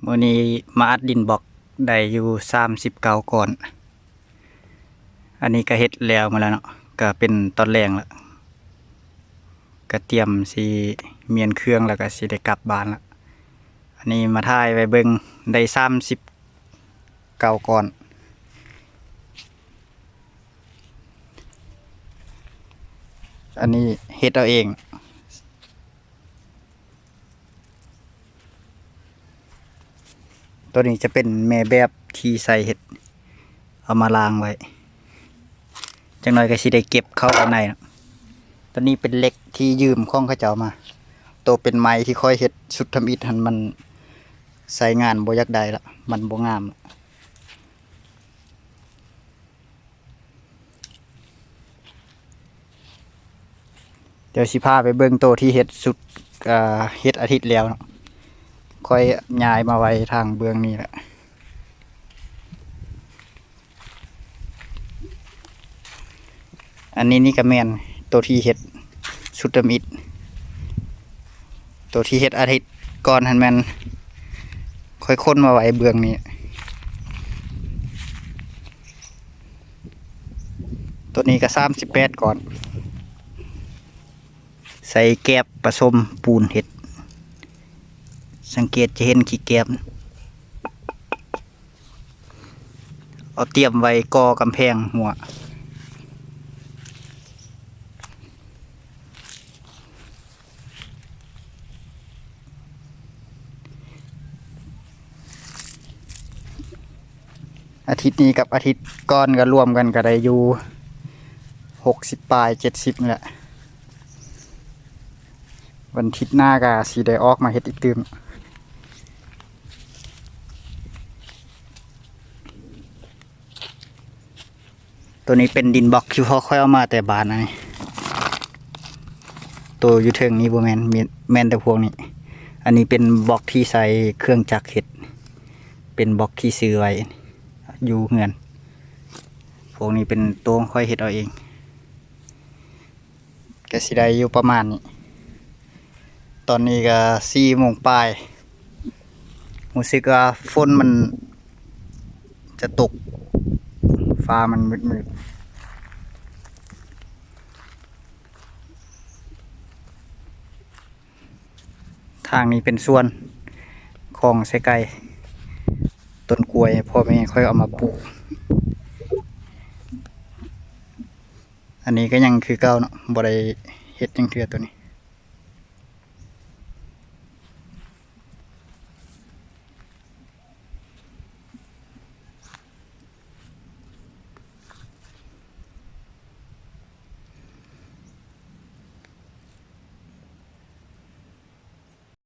ມື້ນີ້ມາອັດດິນບລັອກໄດ້ຢູ່ສາມສິບເກົ້າກ້ອນ. ອັນນີ້ກະເຮັດແລ້ວໝົດແລ້ວເນາະ ກະເປັນຕອນແລງລະ ກະຕຽມຊິມ້ຽນເຄື່ອງ ລະກະຊິໄດ້ກັບບ້ານລະ. ອັນນີ້ມາຖ່າຍໄວ້ເບິ່ງ ໄດ້ສາມສິບເກົ້າກ້ອນ. ອັນນີ້ເຮັດເອົາເອງ. ໂຕນີ້ຈະເປັນແມ່ແບບທີ່ໃສ່ເຮັດ ເອົາມາລ້າງໄວ້ ຈັກໜ້ອຍກະຊິໄດ້ເກັບເຂົ້າໄປໃນເນາະ. ໂຕນີ້ເປັນເຫຼັກທີ່ຢືມຂອງເຂົາເຈົ້າມາ. ໂຕເປັນໄມ້ທີ່ຂ້ອຍເຮັດຊຸດທຳອິດຫັ້ນ ມັນໃຊ້ງານບໍ່ຢາກໄດ້ລະ ມັນບໍ່ງາມ. ດຽວຊິພາໄປເບິ່ງໂຕທີ່ເຮັດຊຸດ ເຮັດອາທິດແລ້ວເນາະ ຂ້ອຍຍ້າຍມາໄວ້ທາງເບື້ອງນີ້ແຫຼະ. ອັນນີ້ນີ້ກະແມ່ນໂຕທີ່ເຮັດຊຸດທຳອິດ ໂຕທີ່ເຮັດອາທິດກ່ອນຫັ້ນແມ່ນຂ້ອຍຂົນມາໄວ້ເບື້ອງນີ້. ໂຕນີ້ກະສາມສິບແປດກ້ອນ ໃສ່ແກບປະສົມປູນເຮັດ ສັງເກດຈະເຫັນຂີ້ແກບ ເອົາຕຽມໄວ້ກໍ່ກຳແພງຮົ້ວ. ອາທິດນີ້ກັບອາທິດກ່ອນກະລວມກັນກະໄດ້ຢູ່ຫົກສິບປາຍ ເຈັດສິບນີ້ແຫຼະ. ວັນທິດໜ້າກະຊິໄດ້ອອກມາເຮັດອີກຕື່ມ. ໂຕນີ້ເປັນດິນບລັອກທີ່ພວກຂ້ອຍເອົາມາແຕ່ບ້ານ. ອັນນີ້ໂຕຢູ່ເທິງນີ້ບໍ່ແມ່ນ ແມ່ນ ແມ່ນແຕ່ພວກນີ້. ອັນນີ້ເປັນບລັອກທີ່ໃຊ້ເຄື່ອງຈັກເຮັດ ເປັນບລັອກທີ່ຊື້ໄວ້ຢູ່ເຮືອນ. ພວກນີ້ເປັນໂຕຂອງຂ້ອຍເຮັດເອົາເອງ. ກະຊິໄດ້ຢູ່ປະມານນີ້. ຕອນນີ້ກະສີ່ໂມງປາຍ ຮູ້ສຶກວ່າຝົນມັນຈະຕົກ ຟ້າມັນມືດໆ. ທາງນີ້ເປັນສວນຂອງໄຊໄກ່ ຕົ້ນກ້ວຍພໍ່ແມ່ຂ້ອຍເອົາມາປູກ. ອັນນີ້ກະຍັງຄືເກົ່າເນາະ ບໍ່ໄດ້ເຮັດຫຍັງເທື່ອໂຕນີ້.